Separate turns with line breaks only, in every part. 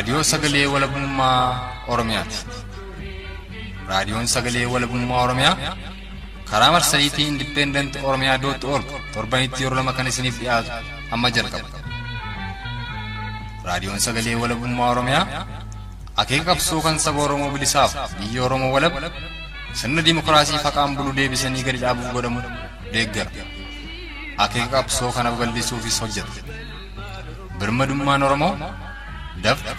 Raadiyoo Sagalee Walabummaa Oromiyaati. Raadiyoon Sagalee Walabummaa Oromiyaa karaa marsariitii Independent Oromiyaa dot org torbanitti yeroo lama kan isiniif dhiyaatu amma jalqaba. Raadiyoon Sagalee Walabummaa Oromiyaa akeeka qabsoo kan saba Oromoo bilisaaf biyya Oromoo walab sirna dimookiraasii faqaan bulu deebisanii gadi dhaabuuf godhamu deeggara. Akeeka qabsoo kana babal'isuufis hojjeta. Birmadummaan Oromoo dafqa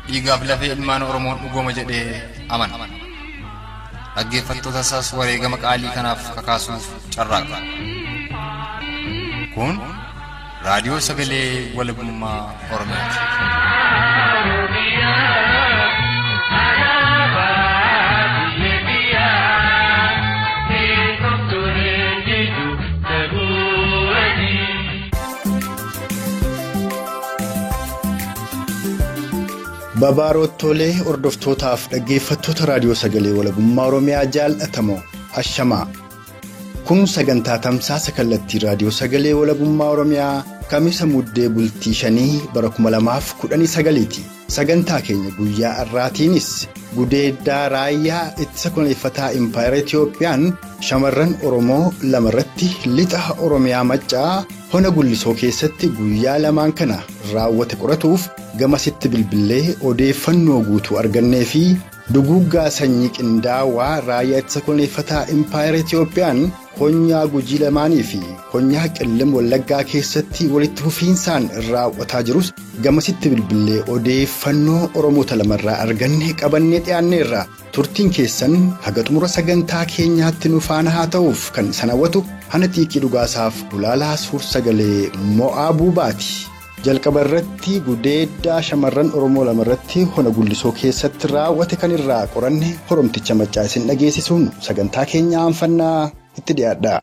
dhiigaaf lafee ilmaan Oromoon dhugooma jedhee amana. Dhaggeeffattoota isaas wareegama qaalii kanaaf kakaasuuf carraaqa. Kun raadiyoo sagalee walabummaa Oromiyaati.
Babaaroottoolee hordoftootaaf dhaggeeffattoota raadiyoo sagalee walabummaa Oromiyaa jaallatamoo ashamaa. Kun sagantaa tamsaasa kallattii raadiyoo sagalee walabummaa Oromiyaa Kamisa Muddee bultii 5 bara 2019ti. Sagantaa keenya guyyaa har'aatiinis gudeeddaa raayyaa ittisa kunuunfataa Impaayera Itiyoophiyaan shamarran Oromoo lamarratti lixa Oromiyaa Maccaa hona Gullisoo keessatti guyyaa lamaan kana raawwate qoratuuf gamasitti bilbilee odeeffannoo guutuu argannee fi duguuggaa sanyii qindaawaa raayyaa ittisa kunuunfataa Impaayera Itiyoophiyaan konyaa Gujii lamaanii fi konyaa Qillim Wallaggaa keessatti walitti fufiinsaan raawwataa jirus gamasitti bilbilee odeeffannoo Oromoota lamarraa arganne qabannee dhiyaanneerra. Turtiin keessan haga xumura sagantaa keenyaatti nu faana haa ta'uuf kan isaan hawwatu hana xiiqii dhugaasaaf gulaalaa suur-sagalee mo'aa buubaati. Jalqaba irratti gudeeddaa shamarran Oromoo lamarratti hona Gullisoo keessatti raawwate kan irraa qoranne Oromticha Maccaa isin dhageessisuun sagantaa keenya aanfannaa itti dhiyaadha.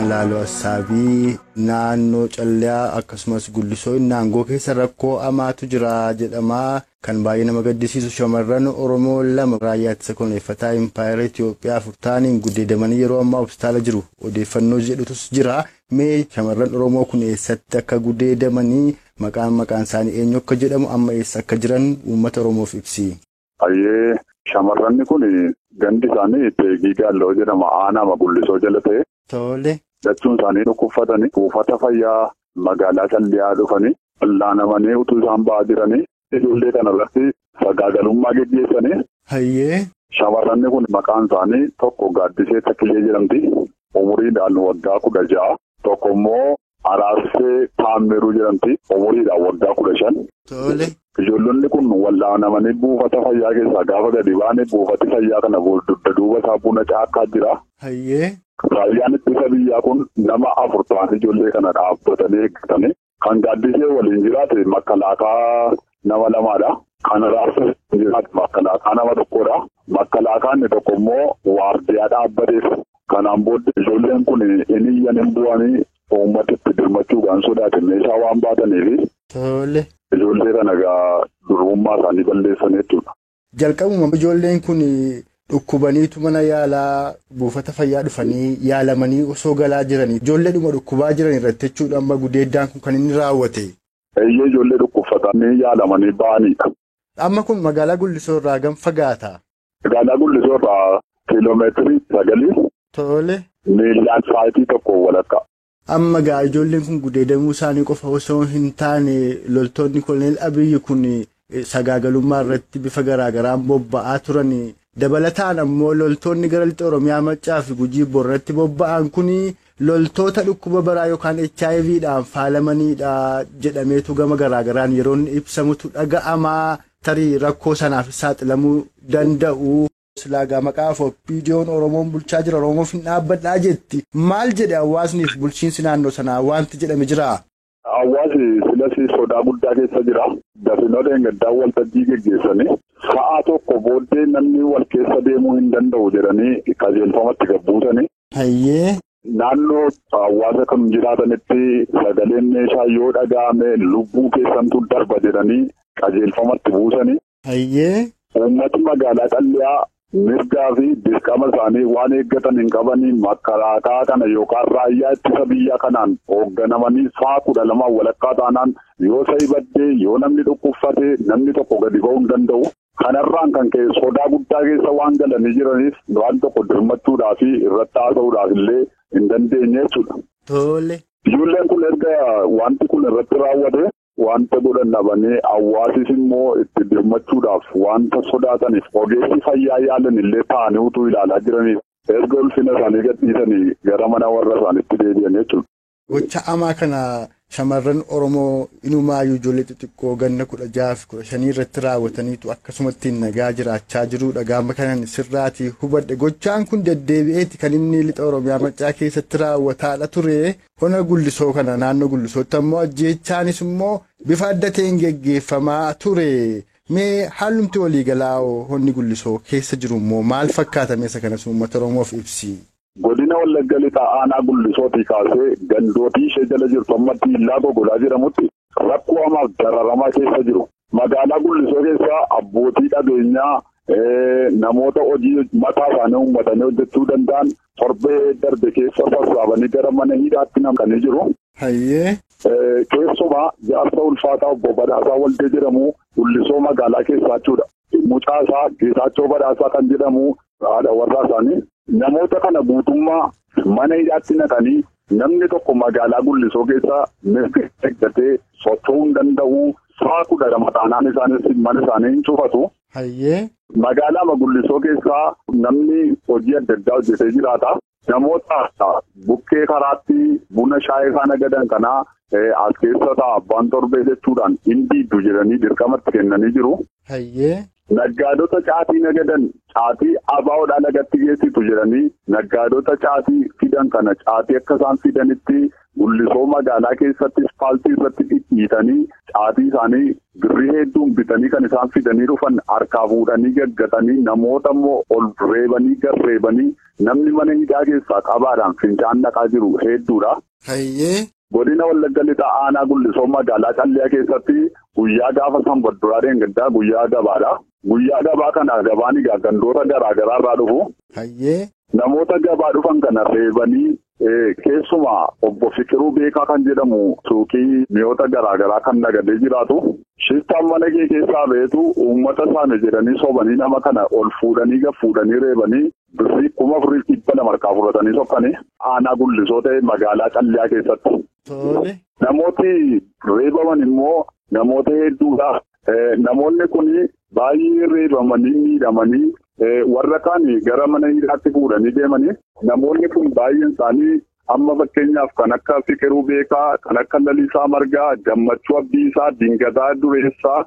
Laaloo Assaabii naannoo Calliyaa akkasumas Gullisoo Naangoo keessa rakkoo hamaatu jira jedhamaa kan baay'ee nama gaddisiisu shamarran Oromoo lama raayyaa ittisa kunuunfataa Impaayera Itiyoophiyaa afur ta'aniin gudeedamanii yeroo ammaa hospitaala jiru odeeffannoo jedhutus jira. Mee shamarran Oromoo kun eessatti akka gudeedamanii maqaan isaanii eenyu akka jedhamu amma eessa akka jiran uummata Oromoof ibsi.
Ayyee shamarranni kun gandi isaanii Teegii Gaalloo jedhama aanaa Gullisoo jala ta'e.
Tole.
Jechuun isaanii dhukkubfatanii buufata fayyaa magaalaa Calliyaa dhufanii laanamanii utuu isaan ba'aa jiranii ijoollee kana irratti sagaagalummaa geggeessanii.
Hayyee.
Shamarranni kun maqaan isaanii tokko Gaaddisee Takilee jedhamti. Umuriidhaan waggaa 16. Tokko immoo Araarsee Taammiruu jedhamti. Umuriidhaan waggaa 15.
Tole.
Ijoollonni kun wallaanamanii buufata fayyaa keessaa gaafa gadi ba'anii buufati fayyaa kana dugda duuba isaa buna caakkaa jira.
Hayyee.
Raayyaan ittisa biyyaa kun nama afur ta'anii ijoollee kana dhaabbatanii eeggatanii kan Gaaddisee waliin jiraate makkalaakaa nama lamaadha. Kan Araarsee jiraate makkalaakaa nama tokkodha. Makkalaakaan inni tokko immoo waardiyaa dhaabbateef. Kanaan booddee ijoolleen kun inni iyyan hin bu'anii uummata itti dirmachuudhaan sodaate meeshaa waan baataniifi.
Tole.
Ijoollee kana egaa durbummaa isaanii balleessanii jechuudha.
Jalqabuma ijoolleen kun dhukkubaniitu mana yaalaa buufata fayyaa dhufanii yaalamanii osoo galaa jiranii ijoollee dhuma dhukkubaa jiran irratti jechuudha amma gudeeddaan kun kan inni raawwate.
Eeyyee ijoollee dhukkubfatanii yaalamanii ba'aniidha.
Amma kun magaalaa Gullisoo irraa gam fagaata?
Magaalaa Gullisoo irraa kiiloomeetirii 9.
Tole.
Miillaan sa'aatii tokko walakka.
Amma gaa ijoolleen kun gudeedamuu isaanii qofa osoo hin taane loltoonni Koloneel Abiyyi kun sagaagalummaa irratti bifa garaagaraan bobba'aa turan. Dabalataan ammoo loltoonni gara lixa Oromiyaa Maccaa fi Gujii Booranatti bobba'an kun loltoota dhukkuba baraa yookaan HIVdhaan faalamanidha jedhameetu gama garaagaraan yeroo inni ibsamutu dhaga'amaa tarii rakkoo sanaaf saaxilamuu danda'u. Silaagaa maqaa OPDO'n Oromoon bulchaa jira Oromoof hin dhaabbadhaa jetti. Maal jedhe hawaasniif bulchiinsi naannoo sanaa wanti jedhame jira?
Hawaasni silasii sodaa guddaa keessa jira. Dafinoota gaddaa waltajjii geggeessanii sa'a tokko booddee namni wal keessa deemuu hin danda'u jedhanii qajeelfamatti gabbuusanii.
Hayyee.
Naannoo hawaasa kan jiraatanitti sagaleen meeshaa yoo dhaga'ame lubbuu keessantu darba jedhanii qajeelfamatti buusanii.
Hayyee.
Uummati magaalaa Calliyaa mirgaa fi dirqama isaanii waan eeggatan hin qabanii makalaakaa kana yookaan raayyaa ittisa biyyaa kanaan hoogganamanii sa'a 12 walakkaa taanaan yoo sa'i baddee yoo namni dhukkubfatee namni tokko gadi ba'uu hin danda'u. Kanarraan kan ka'e sodaa guddaa keessa waan galanii jiraniif waan tokko dirmachuudhaa fi irratti haasa'uudhaaf illee hin dandeenye jechuudha.
Tole.
Ijoolleen kun erga wanti kun irratti raawwate wanta godhan dhabanii hawaasis immoo itti dirmachuudhaaf wanta sodaataniif ogeessi fayyaa yaalan illee taa'anii utuu ilaalaa jiraniif erga ulfina isaanii gadhiisanii gara mana warra isaaniitti deebi'an jechuudha.
Gocha hamaa kana shamarran Oromoo inumaayyuu ijoollee xixiqqoo ganna 16 fi 15 irratti raawwataniitu akkasumatti nagaa jiraachaa jiruudha. Gaafa kanan sirraatii hubadhe gochaan kun deddeebi'eeti kan inni lixa Oromiyaa Maccaa keessatti raawwataadha ture. Hona Gullisoo kana naannoo Gullisootti ammoo ajjeechaanis immoo bifa adda ta'een geggeeffamaa ture. Mee haalumti waliigalaa honni Gullisoo keessa jiru immoo maal fakkaata meeshaa kanas uummata Oromoof ibsi?
Godina Wallagga Lixaa aanaa Gullisootii kaasee gandootii ishee jala jirtu amma Diillaa Gogolaa jedhamutti rakkoo hamaaf dararamaa keessa jiru. Magaalaa Gullisoo keessaa abbootii qabeenyaa namoota hojii mataa isaanii uummatanii hojjechuu danda'an torbee darbe keessa sassaabanii gara mana hidhaatti namqanii jiru.
Hayyee.
Keessumaa jaarsa ulfaataa obbo Badhaasaa Waldee jedhamu Gullisoo magaalaa keessaa jechuudha. Mucaa isaa Geetaachoo Badhaasaa kan jedhamu haadha warraa isaanii. Namoota kana guutummaa mana hidhaatti naqanii namni tokko magaalaa Gullisoo keessa mirga eeggatee socho'uu hin danda'u. Sa'a 12 taanaan isaanis mana isaanii hin cufatu.
Hayyee.
Magaalaa Gullisoo keessaa namni hojii adda addaa hojjetee jiraata. Namoota bukkee karaatti buna shaayii faana gadan kanaa as keessa ta'a abbaan torbee jechuudhaan hin diiddu jedhanii dirqamatti kennanii jiru.
Hayyee.
Naggaadota caatii nagadan caatii abaa'oodhaan lagatti geessitu jedhanii naggaadota caatii fidan kana caatii akka isaan fidanitti Gullisoo magaalaa keessatti ispaaltii irratti dhidhiitanii caatii isaanii birrii hedduun bitanii kan isaan fidanii dhufan harkaa fuudhanii gaggatanii namoota immoo ol reebanii garreebanii namni mana hidhaa keessaa qabaadhaan fincaan naqaa jiru hedduudha.
Hayyee.
Godina Wallagga Lixaa aanaa Gullisoo magaalaa Calliyaa keessatti guyyaa gaafa Sanbadduraa Deengaddaa guyyaa gabaadha. Guyyaa gabaa kana gabaan egaa gandoota garaa garaa irraa dhufu.
Hayyee.
Namoota gabaa dhufan kana reebanii keessumaa obbo Fiqiruu Beekaa kan jedhamu suuqii mi'oota garaa garaa kan nagadee jiraatu. Shiftaan mana kee keessaa beetu uummata isaanii jedhanii sobanii nama kana ol fuudhanii gad fuudhanii reebanii birrii 4,200 harkaa fudhatanii sokkanii aanaa Gullisoo ta'e magaalaa Calliyaa keessatti. Namooti reebaman immoo namoota hedduudha. Namoonni kun baay'ee reebamanii miidhamanii warra kaan gara mana hidhaatti fuudhanii deemanii namoonni kun baay'een isaanii amma fakkeenyaaf kan akka Fiqiruu Beekaa, kan akka Lalisaa Margaa, Gammachuu Abdiisaa, Dingataa Dureessaa,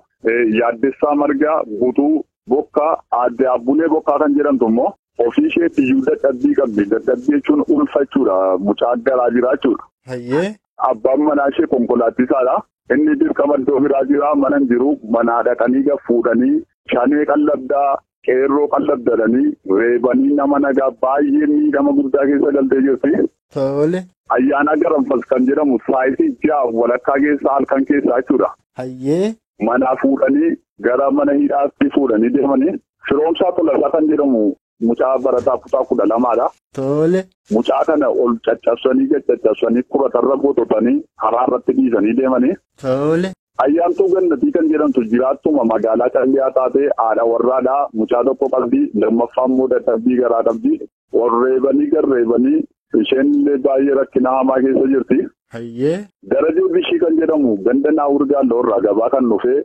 Yaaddessaa Margaa, Guutuu Bokkaa, Aadde Abbunee Bokkaa kan jedhamtu immoo ofii isheetti iyyuu dadhabbii qabdi. Dadhabbii jechuun ulfachuudha. Mucaa garaa jira jechuudha. Abbaan manaa ishee konkolaachisaadha. Inni dirqama iddoo biraa jira mana hin jiru manaa dhaqanii gad fuudhanii shanee qallabdaa qeerroo qallabdadhanii reebanii nama nagaa baay'ee miidhama guddaa keessa galtee jirti.
Tole.
Ayyaana Garanfas kan jedhamu saayitii 6 walakkaa keessa halkan keessaa jechuudha.
Hayyee.
Manaa fuudhanii gara mana hidhaatti fuudhanii deemanii Firoomsaa Tolasaa kan jedhamu mucaa barataa kutaa 12dha.
Tole.
Mucaa kana ol caccabsanii caccabsanii kuratarra goototanii karaa irratti dhiisanii deemanii.
Tole.
Ayyaantuu Gannatii kan jedhamtu jiraattuma magaalaa Calliyaa taatee haadha warraadhaa mucaa tokko qabdi lammaffaa immoo dadhabbii garaa qabdi. Ol reebanii garreebanii isheen illee baay'ee rakkina hamaa keessa jirti.
Hayyee.
Darajee Bishii kan jedhamu ganda Naawur Gaalloo irraa gabaa kan dhufee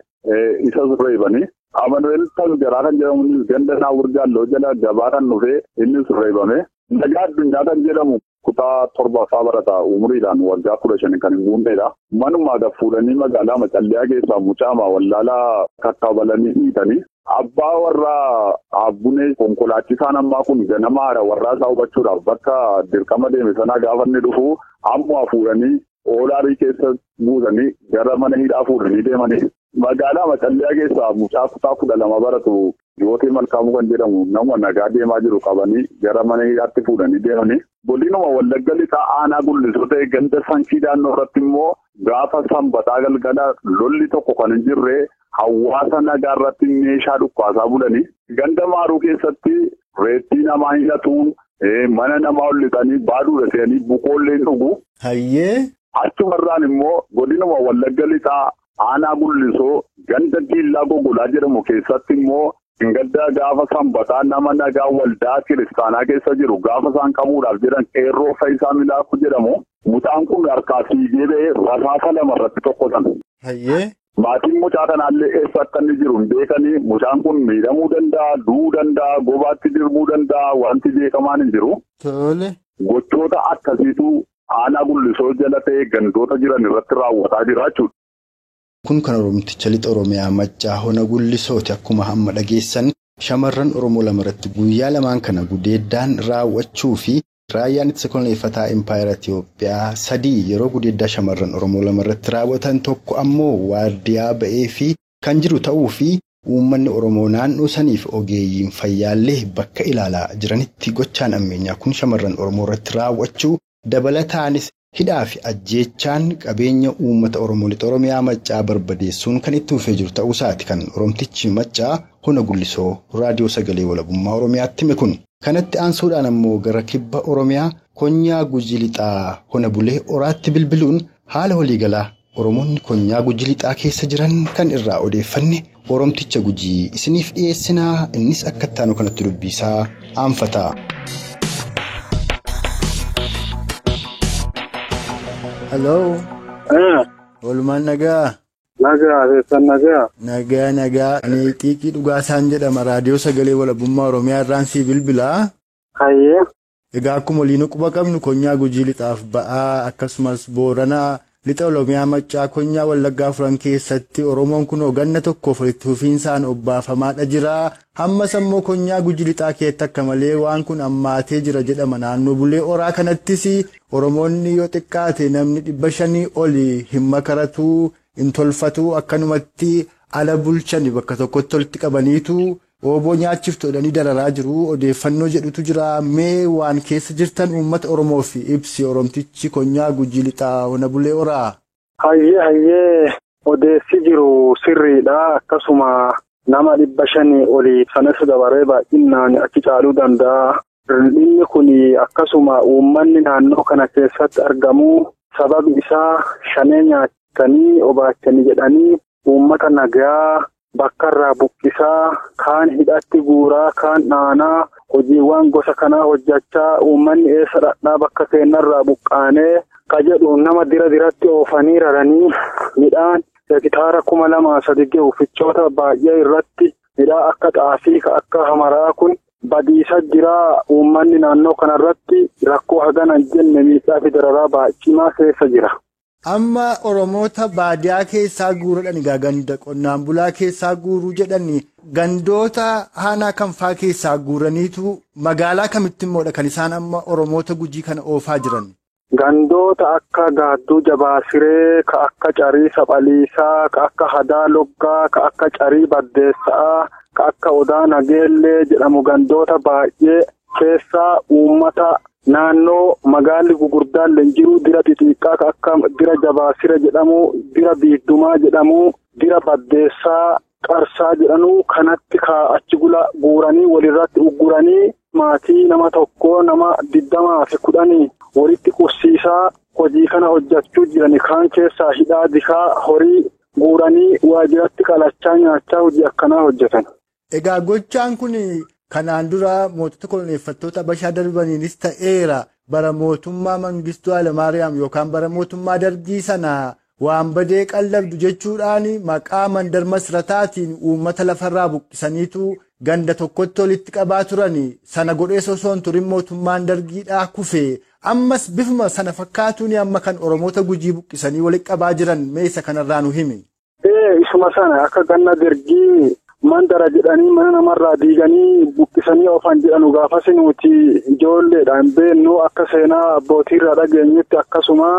isas reebanii. Amanuel Tasgaraa kan jedhamu ganda Naawur Gaalloo jala gabaa kan dhufee innis reebame. Nagaa Addunyaa kan jedhamu kutaa 7ffaa barataa umuriidhaan waggaa 15 kan hin guunnedha. Manumaa gad fuudhanii magaalaa Calliyaa keessaa mucaamaa wallaalaa kattabalanii dhiitanii. Abbaa warraa Abbunee konkolaachisaan ammaa kun ganama haadha warraa isaa hubachuudhaaf bakka dirqama deeme sanaa gaafa inni dhufu ammoo fuudhanii oolaarii keessa buusanii gara mana hidhaa fuudhanii deemanii. Magaalaa Calliyaa keessaa mucaa kutaa 12 baratu Jootee Malkaamuu kan jedhamu nama nagaa deemaa jiru qabanii gara mana hidhaatti fuudhanii deemanii. Godinuma Wallagga Lixaa aanaa Gullisoo ta'e ganda Sankii Daannoo irratti immoo gaafa sanbataa galgala lolli tokko kan hin jirre hawaasa nagaa irratti meeshaa dhukkaasaa bulanii. Ganda Maaruu keessatti reettii namaa hidhatuun mana namaa ol lixanii baaduudha se'anii bukoollee dhugu.
Hayyee.
Achumarraan immoo godinuma Wallagga Lixaa aanaa Gullisoo ganda Diillaa Gogolaa jedhamu keessatti immoo gaddaa gaafa sanbataa nama nagaa waldaa kiristaanaa keessa jiru gaafa isaan qabuudhaaf jedhan qeerroo Faayisaa Milaakuu jedhamu mucaan kun harkaa fiigee ba'ee rasaasa lama irratti tokkosan.
Hayyee.
Maatiin mucaa kanaallee eessa akka inni jiru hin beekanii mucaan kun miidhamuu danda'a, du'uu danda'a, gobaatti dirbuu danda'a wanti beekamaan hin jiru.
Tole.
Gochoota akkasiitu aanaa Gullisoo jala ta'e gandoota jiran irratti raawwataa jira jechuudha.
Kun kan Oromticha Lixa Oromiyaa Maccaa Hona Gullisooti. Akkuma hamma dhageessan shamarran Oromoo lama irratti guyyaa lamaan kana gudeeddaan raawwachuu fi raayyaan ittisa koloneeffataa Impaayera Itiyoophiyaa sadii yeroo gudeeddaa shamarran Oromoo lama irratti raawwatan tokko ammoo waardiyaa ba'ee fi kan jiru ta'uu fi uummanni Oromoo naannoo saniif ogeeyyiin fayyaallee bakka ilaalaa jiranitti gochaan ammeenyaa kun shamarran Oromoo irratti raawwachuu dabalataanis. Hidhaa fi ajjeechaan qabeenya uummata Oromoo Lixa Oromiyaa Maccaa barbadeessuun kan itti fufee jiru ta'uu isaati kan Oromtichi Maccaa Hona Gullisoo Raadiyoo Sagalee Walabummaa Oromiyaatti hime kun. Kanatti aansuudhaan ammoo gara kibba Oromiyaa Konyaa Gujii Lixaa Hona Bulee Oraatti bilbiluun haala waliigalaa Oromoonni Konyaa Gujii Lixaa keessa jiran kan irraa odeeffanne Oromticha Gujii isiniif dhiyeessinaa innis akka ittaanu kanatti dubbisaa aanfata. Haloo. Oolmaan nagaa.
Nagaa keessan nagaa.
Nagaa nagaa. Ani Xiiqii Dhugaasaan jedhama. Raadiyoo Sagalee Walabummaa Oromiyaa irraan sii bilbilaa.
Hayyee.
Egaa akkuma waliin quba qabnu Konyaa Gujii Lixaaf ba'aa akkasumas Booranaa Lixa Oromiyaa Maccaa Konyaa Wallaggaa Afuran keessatti Oromoon kun ganna tokkoof walitti fufiinsaan obbaafamaadha jira. Ammas ammoo Konyaa Gujii Lixaa keessatti akka malee waan kun ammaatee jira jedhama. Naannoo Bulee Oraa kanattis Oromoonni yoo xiqqaate namni 500 oli hin makaratu, hin tolfatu akkanumatti ala bulchani bakka tokkotti walitti qabaniitu ooboo nyaachiftu jedhanii dararaa jiru. Odeeffannoo jedhutu jira. Mee waan keessa jirtan uummata Oromoof ibsi Oromtichi Konyaa Gujii Lixaa Hona Bulee Oraa.
Hayyee hayyee odeessi jiru sirriidha. Akkasuma nama 500 oli sanas dabaree baay'inaan achi caaluu danda'a. Inni kun akkasuma uummanni naannoo kana keessatti argamu sababi isaa shanee nyaatanii obaachanii jedhanii uummata nagaa bakka irraa buqqisaa kaan hidhatti guuraa kaan dhaanaa hojiiwwan gosa kanaa hojjechaa uummanni eessa dhadhaa bakka keenyarraa buqqaanee ka jedhu nama dira diratti oofanii raranii midhaan hektaara 2,300 gahu fichoota baay'ee irratti midhaan akka xaafii ka akka hamaraa kun. Badiisa jiraa uummanni naannoo kanarratti rakkoo hagana hin jenne miidhaa fi dararaa baay'inaa keessa jira.
Amma Oromoota baadiyaa keessaa guuruudhaan egaa ganda qonnaan bulaa keessaa guuruu jedhani gandoota aanaa kam faa keessaa guuraniitu magaalaa kamitti immoodha kan isaan amma Oromoota Gujii kana oofaa jiran?
Gandoota akka Gaadduu Jabaasiree, ka akka Carii Saphaliisaa, ka akka Hadaa Loggaa, ka akka Carii Baddeessaa, ka akka Odaa Nageellee jedhamu gandoota baay'ee keessaa uummata naannoo magaalli gurguddaan jiru dira xixiqqaa ka akka dira Jabaasire jedhamu, dira Biiddumaa jedhamu, dira Baddeessaa, Qarsaa jedhanu kanatti achi gula guuranii walirratti ugguranii maatii nama tokkoo nama 20 fi 10 walitti qubsiisaa hojii kana hojjechuu jiran kaan keessaa hidhaa dikaa horii guuranii waajiratti qalachaa nyaachaa hojii akkanaa hojjetan.
Egaa gochaan kun kanaan dura mootota koloneeffattoota Habashaa darbaniinis ta'eera. Bara mootummaa Mangistuu Hayilamaariyaam yookaan bara mootummaa Dargii sana waan badee qallabdu jechuudhaan maqaa mandar masrataatiin uummata lafarraa buqqisaniitu ganda tokkotti walitti qabaa turani. Sana godhee osoo hin turin mootummaan Dargiidhaa kufe. Ammas bifuma sana fakkaatuun amma kan Oromoota Gujii buqqisanii walitti qabaa jiran meeshaa kanarraa nu himi.
Isuma sana akka ganna Dargii mandara jedhanii mana namarraa diiganii buqqisanii oofan jedhanu gaafas nuti ijoolleedhaan beennu akka seenaa abbootiirraa dhageenyetti akkasuma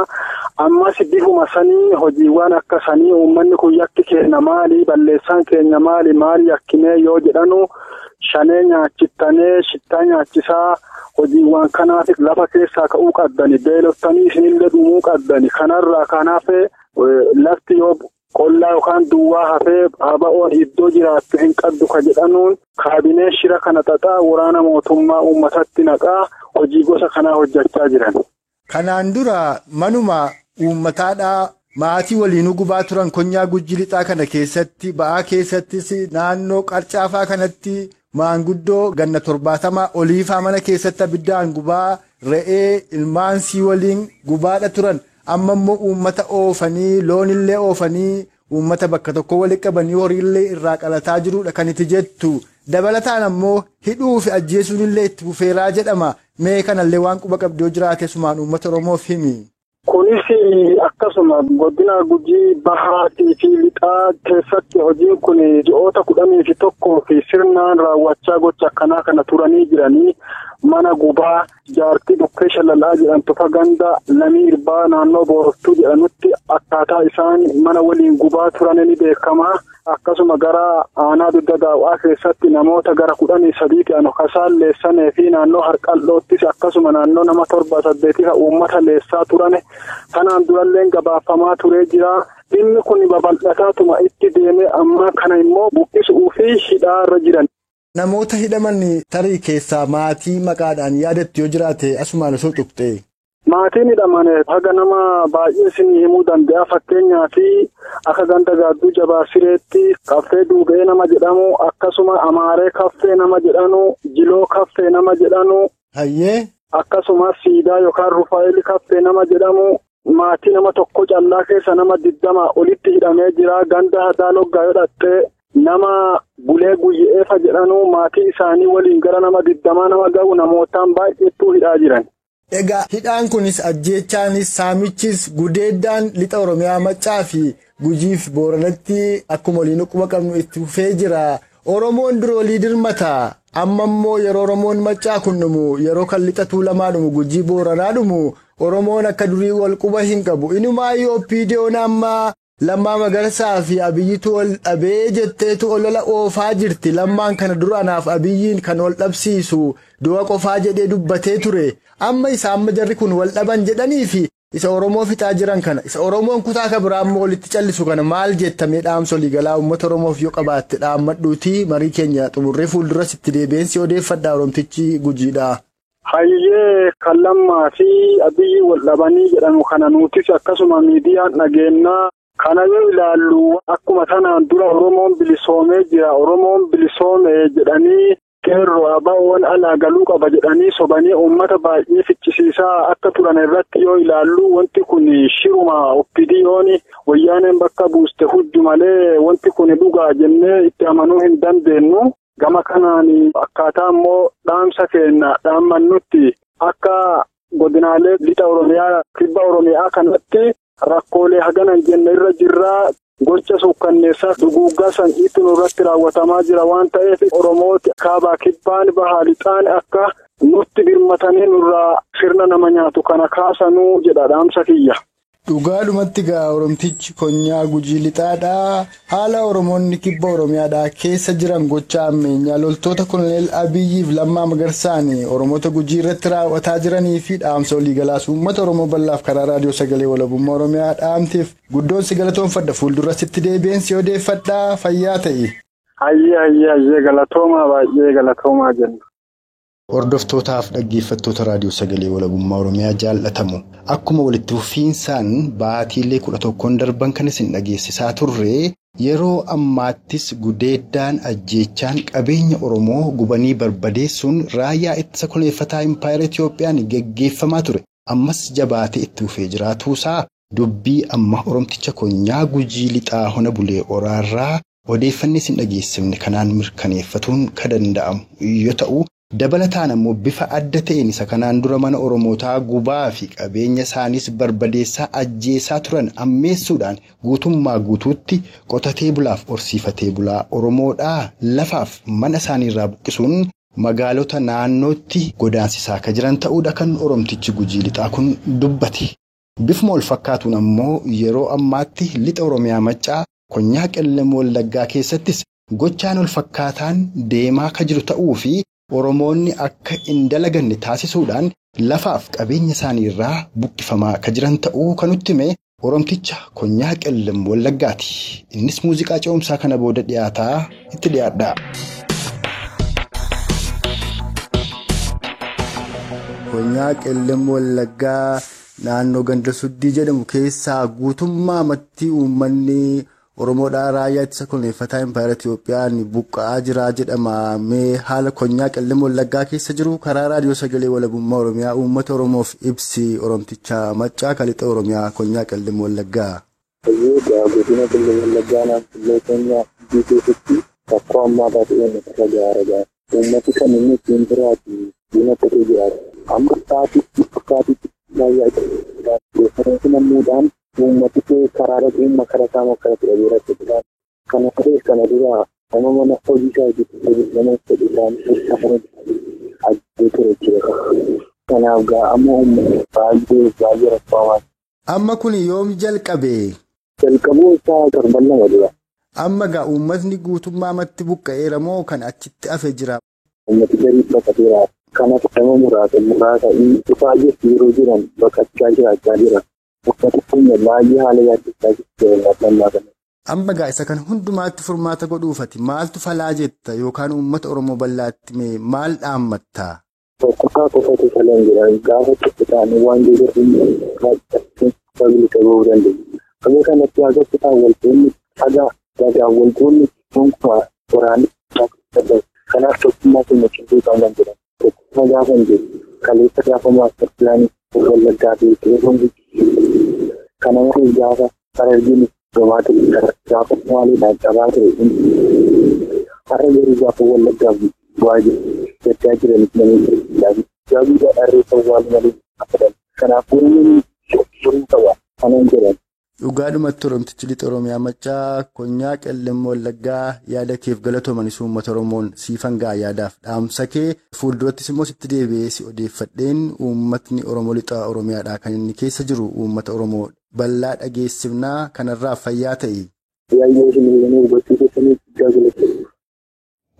Ammas bifuma sanii hojiiwwan akka sanii uummanni kun yakki keenya maali balleessaan keenya maali maali yakkinee yoo jedhanu shanee nyaachittanee shittaa nyaachisaa hojiiwwan kanaaf lafa keessaa ka'uu qabdani beeloftanii isinillee dhumuu qabdani kanarraa kanaaf lafti yoo qollaa yookaan duwwaa hafee ABO'n iddoo jiraattu hin qabdu ka jedhanuun kaabinee shira kana xaxaa waraana mootummaa uummatatti naqaa hojii gosa kanaa hojjechaa jiran.
Kanaan dura manuma uummataadhaa maatii waliin gubaa turan konyaa Gujii lixaa kana keessatti ba'aa keessattis naannoo qarcaafaa kanatti maanguddoo ganna 70 oliifaa mana keessatti abiddaan gubaa re'ee ilmaansii waliin gubaadha turan. Amma immoo uummata oofanii loonillee oofanii uummata bakka tokko walitti qabanii horiillee irraa qalataa jirudha kan itti jettu. Dabalataan ammoo hidhuu fi ajjeesuunillee itti fufeeraa jedhama. Mee kanallee waan quba qabdee jiraate sumaan uummata Oromoof himi.
Kunis akkasuma godina Gujii bahaatii fi lixaa keessatti hojiin kun ji'oota 11 fi sirnaan raawwachaa gocha akkanaa kana turanii jiranii mana gubaa jaartii dhukkee shalalaa jedhamtu ganda lamii irbaa naannoo booroftuu jedhanutti akkaataa isaan mana waliin gubaa turan ni beekama. Akkasuma gara aanaa dugda daawwaa keessatti namoota gara 13 ta'an kasaan leessanee fi naannoo harqal'oottis akkasuma naannoo nama 7 8 uummata leessaa turan kanaan durallee gabaafamaa turee jira. Dhimmi kun babal'ataatuma itti deemee amma kana immoo buqqisuu fi hidhaarra jiran.
Namoota hidhaman tarii keessaa maatii maqaadhaan yaadattu yoo jiraate asumaan osoo tuqxe.
Maatiin hidhaman haga nama baay'ee isin himuu danda'a. Fakkeenyaaf akka ganda gaadduu jabaa sireetti kaffee duubee nama jedhamu akkasuma amaaree kaffee nama jedhanu jiloo kaffee nama jedhanu.
Hayyee.
Akkasuma siidaa yookaan rufaayil kaffee nama jedhamu maatii nama tokko callaa keessa nama 20 olitti hidhamee jira. Ganda hadaa loggaa yoo dhattee nama bulee guyyeefa jedhanu maatii isaanii waliin gara nama 20 nama ga'u namootaan baay'eetu hidhaa jiran.
Egaa hidhaan kunis ajjeechaanis saamichis gudeeddaan lixa Oromiyaa Maccaa fi Gujiif Booranatti akkuma waliin quba qabnu itti fufee jira. Oromoon dura walii dirmata. Amma immoo yeroo Oromoon Maccaa kun dhumu yeroo kan lixa Tuulamaa dhumu Gujii Booranaa dhumu Oromoon akka durii wal quba hin qabu. Inumaayyuu OPDO'n amma Lammaa Magarsaa fi Abiyyiitu wal dhabee jetteetu olola oofaa jirti. Lammaan kana dura anaaf Abiyyiin kan wal dhabsiisu du'a qofaa jedhee dubbatee ture. Amma isa amma jarri kun wal dhaban jedhanii fi isa Oromoo fixaa jiran kana isa Oromoon kutaa kan biraa ammoo walitti callisu kana maal jettamee dhaamsa waliigalaa uummata Oromoof yoo qabaatte dhaammadhuuti marii keenya xumurree fuulduras itti deebiinsi odeeffadhaa Oromtichi Gujiidha.
Hayyee kan Lammaa fi Abiyyi wal dhabanii jedhamu kana nutis akkasuma miidiyaan dhageenyaa. Kana yoo ilaallu akkuma tanaan dura Oromoon bilisoomee jira Oromoon bilisoome jedhanii qeerroo ABO'n alaa galuu qaba jedhanii sobanii uummata baay'ee fichisiisaa akka turan irratti yoo ilaallu wanti kun shiruma OPDO'n wayyaaneen bakka buuste hujju malee wanti kun dhugaa jennee itti amanuu hin dandeenyu. Gama kanaan akkaataa immoo dhaamsa keenya dhaammannutti akka godinaalee lixa Oromiyaa kibba Oromiyaa kanatti rakkoolee haganan jenne irra jirraa gocha suukkanneessaa duguuggaa sanyiitti nurratti raawwatamaa jira waan ta'eef Oromooti kaabaa kibbaan bahaa lixaan akka nutti birmatanii nurraa sirna nama nyaatu kana kaasanuu jedha dhaamsa kiyya.
Dhugaadhumatti gaa Oromtichi konyaa Gujii lixaadhaa haala Oromoonni kibba Oromiyaadhaa keessa jiran gocha ammeenyaa loltoota Koloneel Abiyyiif Lammaa Magarsaan Oromoota Gujii irratti raawwataa jiranii fi dhaamsa waliigalaas uummata Oromoo bal'aaf karaa raadiyoo sagalee walabummaa Oromiyaa dhaamteef guddoon si galatoonfadha fuulduras itti deebiin si odeeffadhaa fayyaa ta'e.
Hayyee hayyee hayyee galatoomaa baay'ee galatoomaa jenna.
Hordoftootaaf dhaggeeffattoota raadiyoo sagalee walabummaa Oromiyaa jaallatamu akkuma walitti fufiinsaan baatiilee 11 darban kan isin dhageessisaa turre yeroo ammaattis gudeeddaan ajjeechaan qabeenya Oromoo gubanii barbadeessuun raayyaa ittisa koloneeffataa Impaayera Itiyoophiyaan geggeeffamaa ture ammas jabaatee itti fufee jiraatuusaa dubbii amma Oromticha konyaa Gujii lixaa hona bulee oraarraa odeeffannee isin dhageessifne kanaan mirkaneeffatuun kan danda'amu yoo ta'u. Dabalataan ammoo bifa adda ta'een isa kanaan dura mana Oromootaa gubaa fi qabeenya isaaniis barbadeessaa ajjeesaa turan ammeessuudhaan guutummaa guutuutti qotatee bulaaf horsiifatee bulaa Oromoodhaa lafaaf mana isaaniirraa buqqisuun magaalota naannootti godaansisaa akka jiran ta'uudha kan Oromtichi Gujii lixaa kun dubbate. Bifuma wal fakkaatuun ammoo yeroo ammaatti lixa Oromiyaa Maccaa Konyaa Qellem Wallaggaa keessattis gochaan wal fakkaataan deemaa kan jiru ta'uu fi Oromoonni akka hin dalaganne taasisuudhaan lafaaf qabeenya isaanii irraa buqqifamaa kan jiran ta'uu kan nutti hime Oromticha Konyaa Qellem Wallaggaati. Innis muuziqaa ce'umsaa kana booda dhiyaataa itti dhiyaadha. Konyaa Qellem Wallaggaa naannoo ganda suddii jedhamu keessaa guutummaa amattii uummanni Oromoodhaa raayyaa ittisa koloneeffataa Impaayera Itiyoophiyaan buqqa'aa jira jedhama. Mee haala Konyaa Qellem Wallaggaa keessa jiru karaa raadiyoo sagalee walabummaa Oromiyaa uummata Oromoof ibsi Oromticha Maccaa Lixa Oromiyaa Konyaa Qellem Wallaggaa.
Godina Qellem Wallaggaa naannoo Konyaa keessatti rakkoo ammaa baatee irra gahaa uummati kan inni ittiin jiraatu diina qotee jiraatu. Amma sa'aatiitti fakkaatiitti baay'ee gosoota nammuudhaan uummati karaa dhaqee makarataa makaratu dhabeera. Kana malees kana dura nama mana hojii isaa hojjetu nama fedhiidhaan ajjee ture jechuudha. Kanaaf gaa amma uummati baay'ee baay'ee rakkoo.
Amma kun yoom jalqabe?
Jalqabuu isaa torban 2 dura.
Amma gaa uummatni guutummaa amatti buqqa'eera moo kan achitti hafe jira?
Uummati garii baqateera. Kanaaf nama muraasa inni dhufaa jirtu yeroo jiran baqachaa jiraachaa jira. Uffati keenya baay'ee haala yaaddessaa jira.
Amma gaa isa kan hundumaatti furmaata godhuufati maaltu falaa jetta yookaan uummata Oromoo bal'aatti mee maal dhaammatta?
Tokkoffaa qofatu falan jira. Gaafa tokko ta'anii waan jiruuf baay'ee bahuu dandeenya. Akka kanatti haga kutaan waltoonni haga dhagaa waltoonni gonkumaa waraanni kanaaf tokkummaa keenya cimsuu qabna jedhama. Tokkummaa gaafa hin jiru kaleessa gaafa maastar pilaanii Wallaggaa fi Qeerroon kana malees gaafa Harargeen gamaa ture gaafa maaliidhaan cabaa ture har'a garuu gaafa Wallaggaaf bu'aa jiru gaddaa jiranis namni gaabii dharreessa waan malee afatan kanaaf Oromoon horii qaba kanan jedhan.
Dhugaadhumatti Oromtichi Lixa Oromiyaa Maccaa Konyaa Qellem Wallaggaa yaada keef galatoomanis uummata Oromoon siifan ga'a yaadaaf dhaamsa kee fuuldurattis immoo sitti deebi'ee si odeeffadheen uummatni Oromoo Lixa Oromiyaadhaa kan inni keessa jiru uummata Oromoo bal'aa dhageessifnaa kanarraa fayyaa ta'e.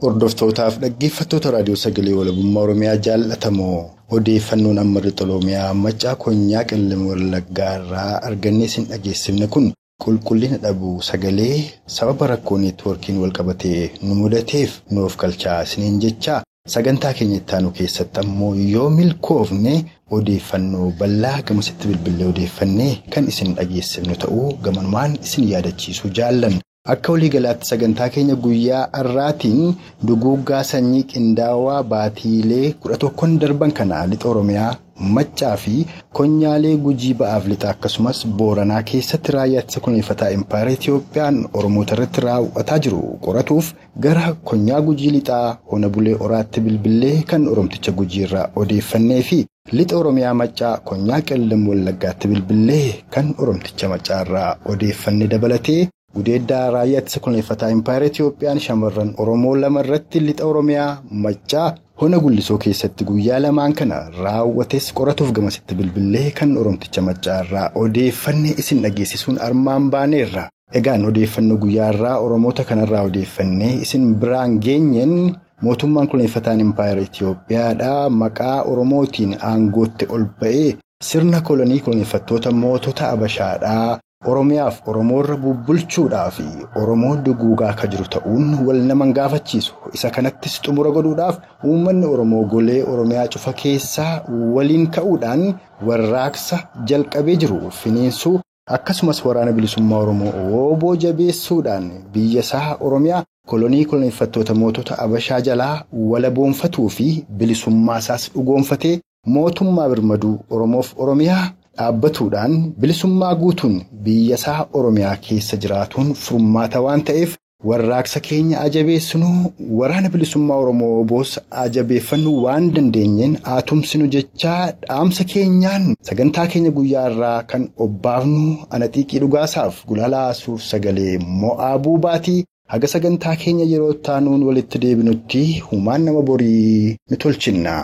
Hordoftootaaf dhaggeeffattoota raadiyoo sagalee walabummaa Oromiyaa jaallatamoo odeeffannoon amma Lixa Oromiyaa Maccaa Konyaa Qellem Wallaggaa irraa argannee isin dhageessifne kun qulqullina dhabuu sagalee sababa rakkoo neetwoorkiin walqabatee nu mudateef nuuf galchaa isiniin jechaa sagantaa keenya itti aanu keessatti ammoo yoo milkoofne odeeffannoo bal'aa gamasitti bilbilee odeeffannee kan isin dhageessifnu ta'uu gamanumaan isin yaadachiisuu jaallanna. Akka waliigalaatti sagantaa keenya guyyaa har'aatiin duguuggaa sanyii qindaawaa baatiilee 11 darban kana Lixa Oromiyaa Maccaa fi Konyaalee Gujii ba'aaf lixa akkasumas Booranaa keessatti raayyaa ittisa koloneeffataa Impaayera Itiyoophiyaan Oromoota irratti raawwataa jiru qoratuuf gara Konyaa Gujii lixaa Hona Bulee Oraatti bilbilee kan Oromticha Gujii irraa odeeffannee fi Lixa Oromiyaa Maccaa Konyaa Qellem Wallaggaatti bilbilee kan Oromticha Maccaa irraa odeeffanne dabalatee. Gudeeddaa raayyaa ittisa koloneeffataa Impaayera Itiyoophiyaan shamarran Oromoo 2 irratti Lixa Oromiyaa Maccaa Hona Gullisoo keessatti guyyaa lamaan kana raawwates qoratuuf gamasitti bilbilee kan Oromticha Maccaa irraa odeeffanne isin dhageessisuun armaan baaneerra. Egaan odeeffannoo guyyaa irraa Oromoota kanarraa odeeffannee isin biraan geenyeen mootummaan koloneeffataan Impaayera Itiyoophiyaadhaa maqaa Oromootiin aangootti ol ba'ee sirna kolonii koloneeffattoota mootota Abashaadhaa. Oromiyaaf Oromoorra bubbulchuudhaa fi Oromoo duguugaa akka jiru ta'uun wal nama gaafachiisu. Isa kanattis xumura godhuudhaaf uummanni Oromoo golee Oromiyaa cufa keessaa waliin ka'uudhaan warraaqsa jalqabee jiru finiinsuu akkasumas waraana bilisummaa Oromoo wooboo jabeessuudhaan biyya isaa Oromiyaa kolonii koloneeffattoota mootota Abashaa jalaa walaboonfatuu fi bilisummaa isaas dhugoonfatee mootummaa birmaduu Oromoof Oromiyaa. Dhaabbatuudhaan bilisummaa guutuun biyya isaa Oromiyaa keessa jiraatuun furmaata waan ta'eef warraaqsa keenya ajabeessinu waraana bilisummaa Oromoo boos ajabeeffannu waan dandeenyeen haa jechaa dhaamsa keenyaan sagantaa keenya guyyaa irraa kan obbaafnu ana xiiqii dhugaasaaf gulaalaa suur sagalee mo'aa buubaatii haga sagantaa keenya yeroo taanuun walitti deebinutti humaan nama borii ni tolchinna.